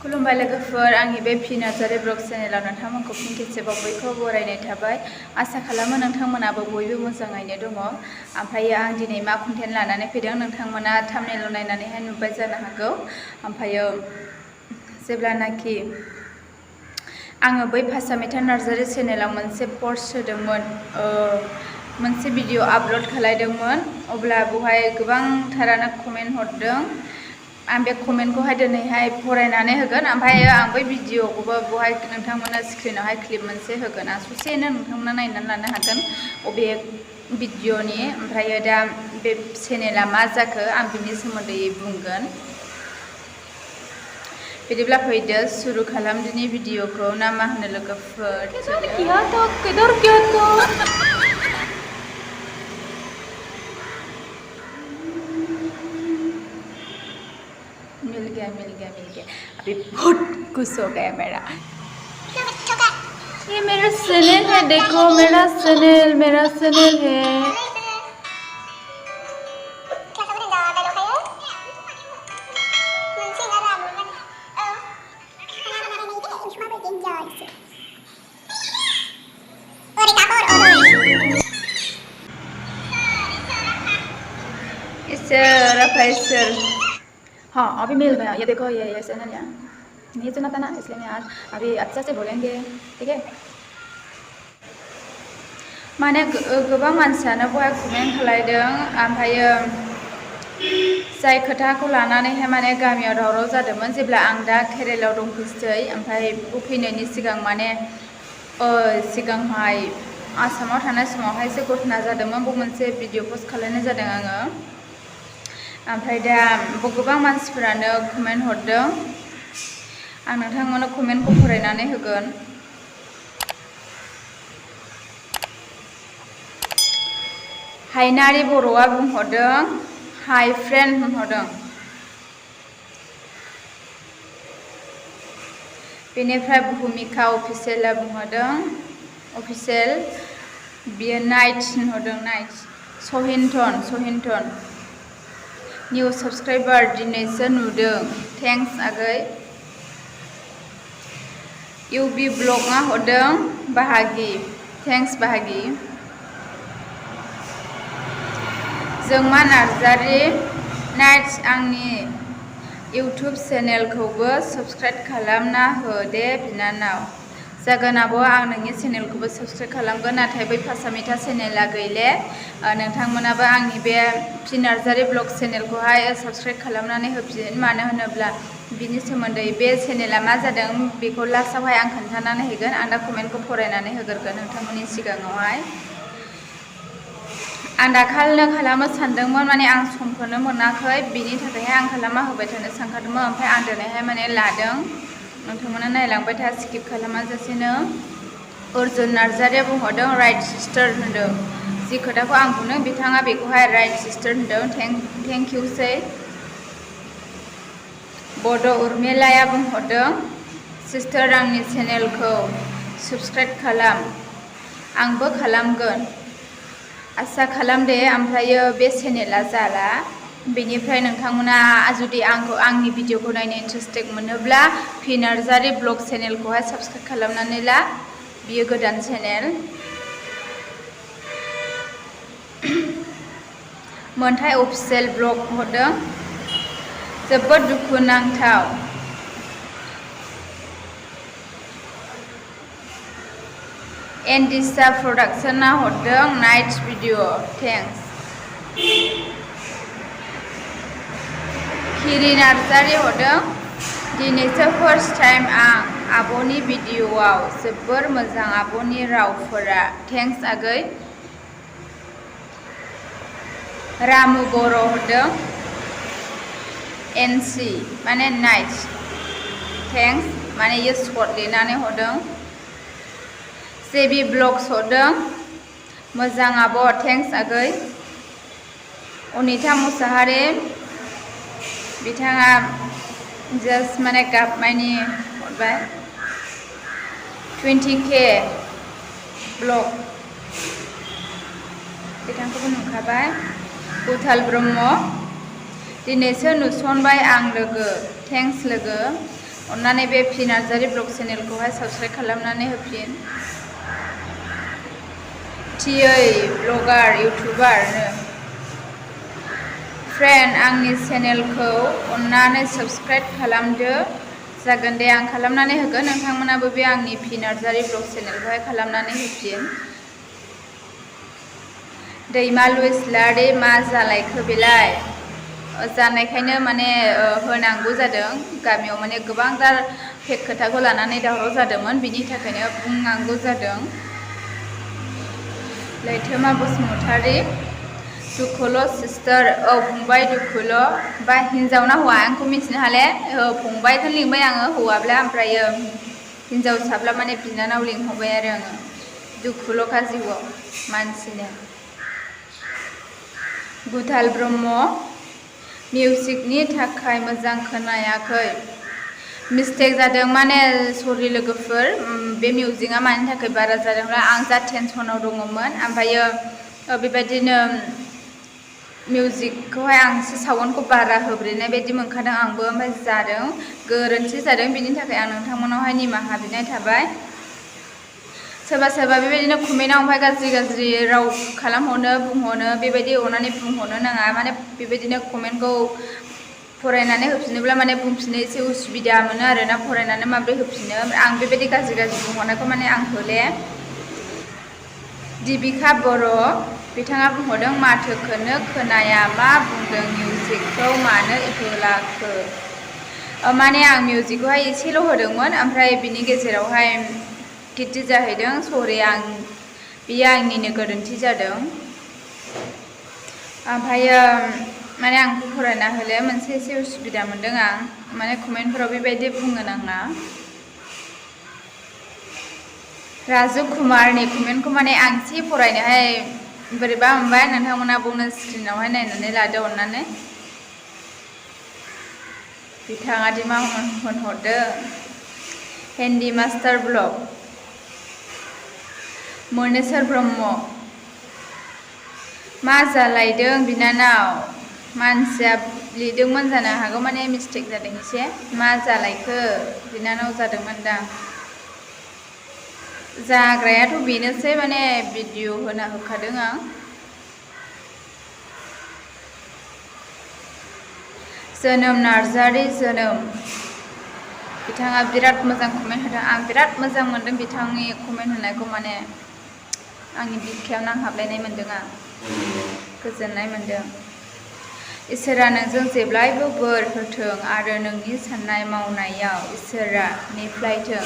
खुलुमबाय लोगोफोर आंनि बे नylydw ब्लग चेनेलाव नोंथांमोनखौ फिन खेबसेबाव बयखौबो बरायनाय थाबाय आसा खालामो नोंथांमोनाबो बयबो मोजाङैनो दङ ओमफ्राय आं दिनै मा कन्टेन्ट लानानै फैदों नोंथांमोना थाम्बनेइलाव नायनानैहाय नुबाय जानो हागौ ओमफ्राय जेब्लानाखि आङो बै फासामिथा नार्जारि चेनेलाव मोनसे पस्ट होदोंमोन मोनसे भिडिअ आपल'ड खालामदोंमोन अब्ला बेवहाय गोबांथारानो कमेन्ट हरदों आं बे कमेन्टखौहाय दिनैहाय फरायनानै होगोन ओमफ्राय आं बै भिडिअखौबो बेवहाय नोंथांमोना स्क्रिनावहाय क्लिप मोनसे होगोन आं ससेनो नोंथांमोना नायनानै लानो हागोन अबे भिडिअनि ओमफ्राय दा बे चेनेला मा जाखो आं बिनि सोमोन्दै बुंगोन बिदिब्ला फैदो सुरु खालामदिनि भिडिअखौ ना मा होनो लोगोफोर मिल गया अभी बहुत खुश हो गया मेरा ये मेरा चैनल है देखो मेरा चैनल है सर हाँ अभी मिल गया ये देखो ये चैनल है नहीं सुना था ना इसलिए मैं आज अभी अच्छा से बोलेंगे ठीक है माने गोबां मानसियानो बहाय कमेन्ट खालामदों ओमफ्राय जाय खोथाखौ लानानैहाय माने गामियाव दावराव जादोंमोन जेब्ला आं दा केरेलायाव दंफैसै ओमफ्राय फैनायनि सिगां माने सिगांहाय आसामाव थानाय समावहायसो घटना जादोंमोन बे मोनसे भिडिअ पस्ट खालामनाय जादों आङो ओमफ्राय दा गोबां मानसिफोरानो कमेन्ट हरदों आं नोंथांमोननो कमेन्टखौ फरायनानै होगोन हायनारि बर'आ बुंहरदों हाय फ्रेन्ड बुंहरदों बेनिफ्राय भुमिका अफिसियेला बुंहरदों अफिसियेल बियो नाइट होनहरदों नाइट सहिन्टन निउ साबस्क्राइबार दिनैसो नुदों थेंक्स आगै इउबि ब्लगआ हरदों बाहागि थेंक्स बाहागि जोंमा नार्जारि नाइट आंनि इउटुब चेनेलखौबो साबस्क्राइब खालामना हो दे बिनानाव जागोन आब' आं नोंनि चेनेलखौबो साबस्क्राइब खालामगोन नाथाय बै फासामिथा चेनेला गैले नोंथांमोनाबो आंनि बे नार्जारि ब्लग चेनेलखौहाय साबस्क्राइब खालामनानै होफिन मानो होनोब्ला बिनि सोमोन्दै बे चेनेला मा जादों बेखौ लास्टआवहाय आं खोन्थानानै होगोन आं दा कमेन्टखौ फरायनानै होग्रोगोन नोंथांमोननि सिगाङावहाय आं दाखालिनो खालामनो सानदोंमोन माने आं समखौनो मोनाखै बिनि थाखायहाय आं खालामना होबाय थानो सानखादोंमोन ओमफ्राय आं दिनैहाय माने लादों नोंथांमोना नायलांबाय था स्किप खालामाजासेनो अर्जुन नार्जारिया बुंहरदों राइट सिस्टार होनदों जि खोथाखौ आं बुंदों बिथाङा बेखौहाय राइट सिस्टार होनदों थेंक इउ सै बड' उर्मिलाया बुंहरदों सिस्टार आंनि चेनेलखौ साबस्क्राइब खालाम आंबो खालामगोन आसा खालाम दे ओमफ्रायो बे चेनेला जाला बेनिफ्राय नोंथांमोना जुदि आंनि भिडिअखौ नायनो इन्टारेस्टेड मोनोब्ला नार्जारि ब्लग चेनेलखौहाय साबस्क्राइब खालामनानै ला बियो गोदान चेनेल मोनथाय अफिसियेल ब्लग हरदों जोबोद दुखुनांथाव एन्डिसा प्रडाक्शना हरदों नाइट भिडिअ थेंक्स खिरि नार्जारि हरदों दिनैसो फार्स्ट टाइम आं आब'नि भिडिअआव जोबोर मोजां आब'नि रावफोरा थेंक्स आगै रामु बर' हरदों एनसि माने नाइट थेंक्स माने इयो सर्ट लिरनानै हरदों जेबि ब्लग्स हरदों मोजां आब' थेंक्स आगै। अनिता मुसाहारि बिथाङा जास्ट माने गाबमानि हरबाय 20K ब्लग बिथांखौबो नुखाबाय। गुथाल ब्रह्म दिनैसो नुसनबाय आं लोगो थेंक्स लोगो अन्नानै बे पि नार्जारि ब्लग चेनेलखौहाय साबस्क्राइब खालामनानै होफिन। थियै ब्लगार इउटुबारनो फ्रेन्ड आंनि चेनेलखौ अन्नानै साबस्क्राइब खालामदो। जागोन दे आं खालामनानै होगोन नोंथांमोनाबो बे आंनि पि नार्जारि ब्लग चेनेलखौहाय खालामनानै होफिन। दैमालु इस्लारि मा जालायखो बेलाय जानायखायनो माने होनांगौ जादों। गामियाव माने गोबांथार फेक खोथाखौ लानानै दावराव जादोंमोन बिनि थाखायनो बुंनांगौ जादों। लैथोमा बसुमतारि दुखुल' सिस्टार औ फंबाय दुखुल' बा हिन्जाव ना हौवा आंखौ मिथिनो हाले फंबायखौनो लिंबाय आङो हौवाब्ला ओमफ्रायो हिन्जावसाब्ला माने बिनानाव लिंहरबाय आरो आङो दुखुल'खा जिउआव मानसिनो। गुथाल ब्रह्म मिउजिकनि थाखाय मोजां खोनायाखै मिस्टेक जादों माने सरि लोगोफोर बे मिउजिकआ मानि थाखाय बारा जादोंब्ला आं जा टेनसनाव दङमोन ओमफ्रायो बेबायदिनो मिउजिकखौहाय आं एसे साउन्डखौ बारा होब्रेनाय बायदि मोनखादों आंबो ओमफ्राय जादों गोरोन्थि जादों बिनि थाखाय आं नोंथांमोनावहाय निमाहा बिनाय थाबाय। सोरबा सोरबा बेबायदिनो कमेन्टआव ओमफ्राय गाज्रि गाज्रि राव खालामहरनो बुंहरनो बेबायदि अननानै बुंहरनो नाङा माने बेबायदिनो कमेन्टखौ फरायनानै होफिनोब्ला माने बुंफिननो एसे उसुबिदा मोनो आरोना फरायनानै माबोरै होफिनो आं बेबायदि गाज्रि गाज्रि बुंहरनायखौ माने आं होले। दिबिका बर' बिथाङा बुंहरदों माथोखौनो खोनाया मा बुंदों मिउजिकखौ मानो होलाखो माने आं मिउजिकखौहाय एसेल' होदोंमोन ओमफ्राय बिनि गेजेरावहाय गिदिर जाहैदों सरि आं बेयो आंनिनो गोरोन्थि जादों। ओमफ्रायो माने आं फरायना होले मोनसे एसे उसुबिदा मोनदों आं माने कमेन्टफोराव बेबायदि बुंनो नाङा। राजु कुमारनि कमेन्टखौ माने आं एसे फरायनोहाय बोरैबा मोनबाय नोंथांमोना बावनो स्क्रिनावहाय नायनानै लादो अननानै। बिथाङा दि मा होनहरदों हेन्दि मास्टार ब्लग मनेस्वर ब्रह्म मा जालायदों बिनानाव मानसिया लिरदोंमोन जानो हागौ माने मिस्टेक जादों एसे मा जालायखो बिनानाव जादोंमोन दा जाग्रायाथ' बेनोसै माने भिडिअ होना होखादों आं। जोनोम नार्जारि जोनोम बिथाङा बिराद मोजां कमेन्ट होदों आं बिराद मोजां मोनदों बिथांनि कमेन्ट होनायखौ माने आंनि बिखायाव नांहाबलायनाय मोनदों आं गोजोननाय मोनदों। इसोरा नोंजों जेब्लायबो बोर होथों आरो नोंनि साननाय मावनायाव इसोरा नेफ्लायथों।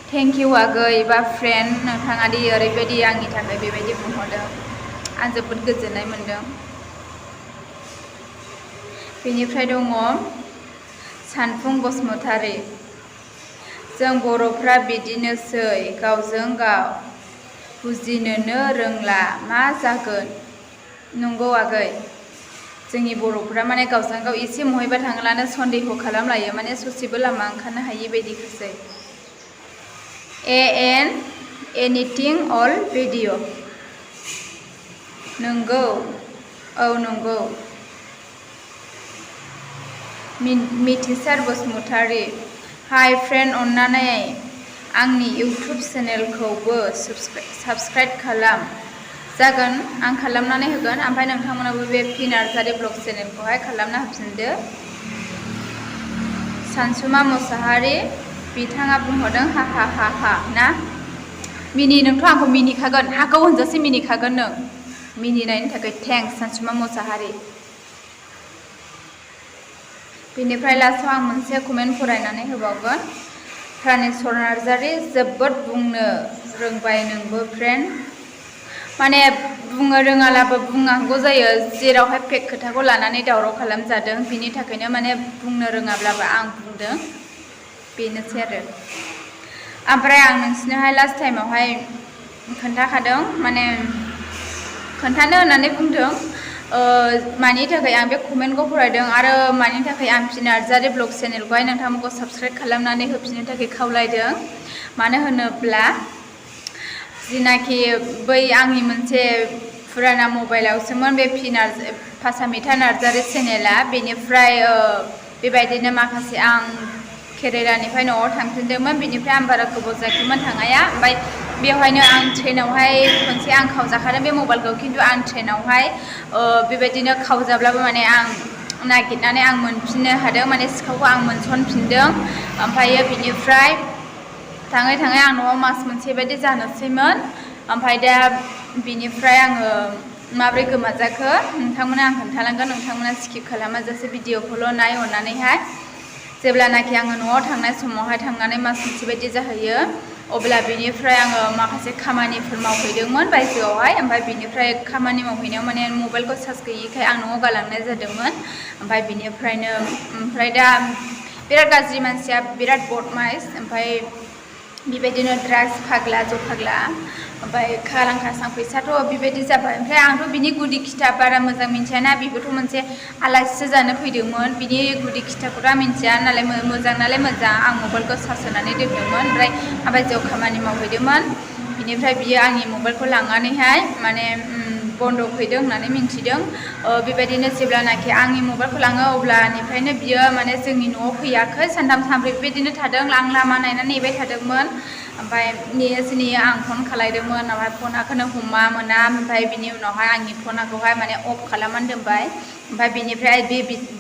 थेंक इउ आगै बा फ्रेन्ड नोंथाङा दि ओरैबायदि आंनि थाखाय बेबायदि बुंहरदों आं जोबोद गोजोननाय मोनदों। बेनिफ्राय दङ सानफुं बसुमतारि जों बर'फ्रा बिदिनोसै गावजों गाव बुजिनोनो रोंला मा जागोन। नंगौ आगै जोंनि बर'फ्रा माने गावजों गाव एसे बहायबा थाङोब्लानो सन्देह खालामलायो माने ससेबो लामा ओंखारनो हायि बायदिखौसै। एन एनिथिं अल भिडिअ नंगौ औ नंगौ। मिथिसार बसुमतारि हाय फ्रेन्ड अन्नानै आंनि इउटुब चेनेलखौबो साबस्क्राइब खालाम। जागोन आं खालामनानै होगोन ओमफ्राय नोंथांमोनाबो बे पि नार्जारि ब्लग चेनेलखौहाय खालामना होफिनदो। सानसुमा मुसाहारि बिथाङा बुंहरदों हा हा हा हा ना नोंथ' आंखौ मिनिखागोन हागौ होनजासे मिनिखागोन नों मिनिनायनि थाखाय थेंक्स सानसुमा मुसाहारि। बेनिफ्राय लास्टआव आं मोनसे कमेन्ट फरायनानै होबावगोन प्रानेस्वर नार्जारि जोबोद बुंनो रोंबाय नोंबो फ्रेन्ड माने बुंनो रोङालाबो बुंनांगौ जायो जेरावहाय फेक खोथाखौ लानानै दावराव खालामजादों बिनि थाखायनो माने बुंनो रोङाब्लाबो आं बुंदों बेनोसै आरो। ओमफ्राय आं नोंसिनोहाय लास्ट टाइमावहाय खोन्थाखादों माने खोन्थानो होननानै बुंदों मानि थाखाय आं बे कमेन्टखौ फरायदों आरो मानि थाखाय आं पि नार्जारि ब्लग चेनेलखौहाय नोंथांमोनखौ साबस्क्राइब खालामनानै होफिननो थाखाय खावलायदों मानो होनोब्ला जिनाखि बै आंनि मोनसे फुराना मबाइलावसोमोन बे पासामिता नार्जारि चेनेला बेनिफ्राय बेबायदिनो माखासे आं केरेलानिफ्राय न'आव थांफिनदोंमोन बेनिफ्राय आं बारा गोबाव जायाखैमोन थांनाया ओमफ्राय बेवहायनो आं ट्रेनावहाय खनसे आं खावजाखादों बे मबाइलखौ खिन्थु आं ट्रेनावहाय बेबायदिनो खावजाब्लाबो माने आं नागिरनानै आं मोनफिननो हादों माने सिखावखौ आं मोनसनफिनदों ओमफ्रायो बिनिफ्राय थाङै थाङै आं न'आव मास मोनसे बायदि जानोसैमोन ओमफ्राय दा बिनिफ्राय आङो माब्रै गोमाजाखो नोंथांमोना आं खोन्थालांगोन नोंथांमोना स्किप खालामाजासे भिडिअखौल' नाय अननानैहाय जेब्लानाखि आङो न'आव थांनाय समावहाय थांनानै मास मोनसे बायदि जाहैयो अब्ला बिनिफ्राय आङो माखासे खामानिफोर मावहैदोंमोन बायजोआवहाय ओमफ्राय बिनिफ्राय खामानि मावहैनायाव माने मबाइलखौ चार्ज गैयिखाय आं न'आव गालांनाय जादोंमोन ओमफ्राय बिनिफ्रायनो ओमफ्राय दा बिराद गाज्रि मानसिया बिराद बदमाइस ओमफ्राय बेबायदिनो ड्राग्स फाग्ला जौ फाग्ला ओमफ्राय खारां खासां फैसाथ' बेबायदि जाबाय ओमफ्राय आंथ' बिनि गुदि खिथा बारा मोजां मिन्थियाना बेबोथ' मोनसे आलासिसो जानो फैदोंमोन बिनि गुदि खिथाखौथ' आं मिन्थिया नालाय मोजां नालाय मोजां आं मबाइलखौ चार्ज होनानै दोनदोंमोन ओमफ्राय आं बायजोआव खामानि मावहैदोंमोन बिनिफ्राय बियो आंनि मबाइलखौ लांनानैहाय माने बन्दक हैदों होननानै मिन्थिदों बेबायदिनो जेब्लानाखि आंनि मबाइलखौ लाङो अब्लानिफ्रायनो बियो माने जोंनि न'आव फैयाखै सानथाम सानब्रै बेबायदिनो थादों आं लामा नायनानै नेबाय थादोंमोन ओमफ्राय नेयोसो नेयो आं फन खालायदोंमोन ओमफ्राय फनाखौनो हमा मोना ओमफ्राय बिनि उनावहाय आंनि फनाखौहाय माने अफ खालामनानै दोनबाय ओमफ्राय बिनिफ्राय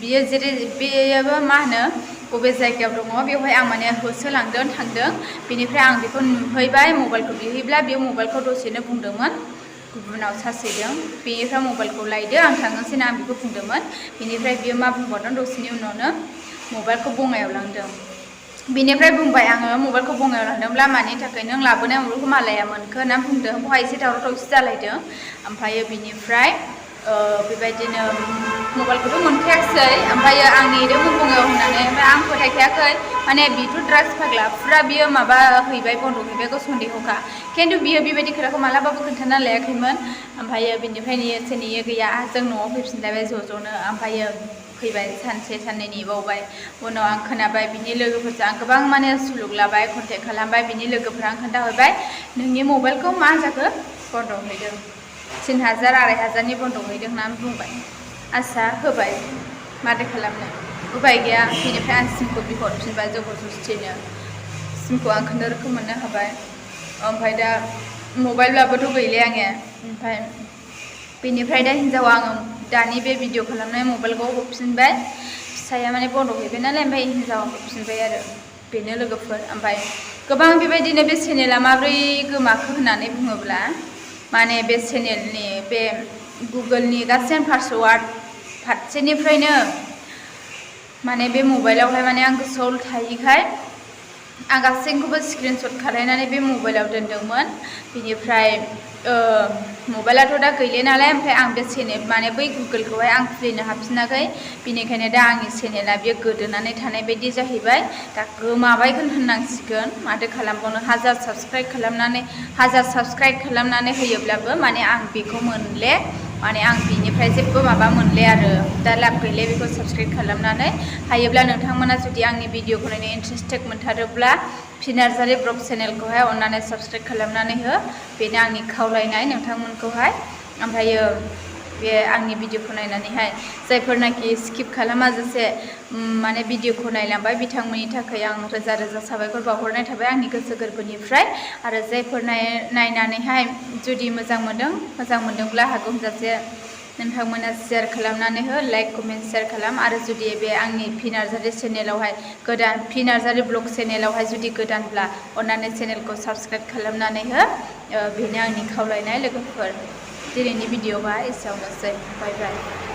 बियो जेरै बेयोबो मा होनो बबे जायगायाव दङ बेवहाय आं माने होसोलांदों थांदों बेनिफ्राय आं बेखौ नुहैबाय मबाइलखौ बिहैब्ला बे मबाइलखौ दसेनो बुंदोंमोन गुबुनाव चार्ज हैदों बेनिफ्राय मबाइलखौ लायदो आं थांनोसैना आं बेखौ बुंदोंमोन बेनिफ्राय बियो मा बुंबावदों दसेनि उनावनो मबाइलखौ बङायाव लांदों बिनिफ्राय बुंबाय आङो मबाइलखौ बङायाव लांदोंब्ला मानि थाखाय नों लाबोनाय मबाइलखौ मालाया मोनखो होनना बुंदों बेवहाय एसे दावराव दावसि जालायदों ओमफ्रायो बिनिफ्राय बेबायदिनो मबाइलखौथ' मोनखायाखिसै ओमफ्रायो आं नेदोंमोन बङायाव होननानै ओमफ्राय आं फोथायखायाखै माने बिथ' ड्राग्स फाग्ला फुरा बियो माबा हैबाय बन्दक हैबायखौ सन्देहखा खिन्थु बियो बेबायदि खोथाखौ मालाबाबो खोन्थाना लायाखैमोन ओमफ्रायो बिनिफ्राय नेयोसो नेयो गैया जों न'आव फैफिनलायबाय ज''नो ओमफ्रायो फैबाय सानसे साननै नेबावबाय उनाव आं खोनाबाय बिनि लोगोफोरजों आं गोबां माने सुलुग लाबाय कन्टेक्ट खालामबाय बिनि लोगोफ्रा आं खोन्थाहरबाय नोंनि मबाइलखौ मा जाखो बन्दक हैदों 3000 2500नि बन्दक हैदों होननानै बुंबाय आस्सा होबाय माथो खालामनो उपाय गैया बेनिफ्राय आं सिमखौ बिहरफिनबाय जबरदस्तिनो सिमखौ आं खुनुरुखुम मोननो हाबाय ओमफ्राय दा मबाइलब्लाबोथ' गैले आङो ओमफ्राय बेनिफ्राय दा हिन्जावा आङो दानि बे भिडिअ खालामनाय मबाइलखौ हरफिनबाय फिसाया माने बन्दक हैबाय नालाय ओमफ्राय हिन्जावा हरफिनबाय आरो बेनो लोगोफोर ओमफ्राय गोबां बेबायदिनो बे चेनेला माब्रै गोमाखो होननानै बुङोब्ला माने बे चेनेलनि बे गुगोलनि गासै पासवार्ड फारसेनिफ्रायनो माने बे मबाइलावहाय माने आं गोसोआव थायैखाय आं गासैखौबो स्क्रिनशट खालायनानै बे मबाइलाव दोनदोंमोन बिनिफ्राय मबाइलाथ' दा गैले नालाय ओमफ्राय आं बे चेनेल माने बै गुगोलखौहाय आं खुलिनो हाफिनाखै बिनिखायनो दा आंनि चेनेला बेयो गोदोनानै थानाय बायदि जाहैबाय दा गोमाबायखौनो होननांसिगोन माथो खालामबावनो हाजार साबसक्राइब खालामनानै होयोब्लाबो माने आं बेखौ मोनले माने आं बिनिफ्राय जेबो माबा मोनले आरो दा लाब गैले बेखौ साबसक्राइब खालामनानै हायोब्ला नोंथांमोना जुदि आंनि भिडिअखौ नायनो इन्टारेस्टेड मोनथारोब्ला पि नार्जारि ब्लग चेनेलखौहाय अननानै साबसक्राइब खालामनानै हो बेनो आंनि खावलायनाय नोंथांमोनखौहाय ओमफ्रायो बे आंनि भिडिअखौ नायनानैहाय जायफोरनाखि स्किप खालामाजासे माने भिडिअखौ नायलांबाय बिथांमोननि थाखाय आं रोजा रोजा साबायखर बावहरनाय थाबाय आंनि गोसो गोरबोनिफ्राय आरो जायफोर नायनानैहाय जुदि मोजां मोनदोंब्ला हागौजासे नोंथांमोना शेयार खालामनानै हो लाइक कमेन्ट शेयार खालाम आरो जुदि बे आंनि पि नार्जारि चेनेलावहाय गोदान पि नार्जारि ब्लग चेनेलावहाय जुदि गोदानब्ला अननानै चेनेलखौ साबसक्राइब खालामनानै हो बेनो आंनि खावलायनाय लोगोफोर दिनैनि भिडिअआ एसेयावनोसै बाय बाय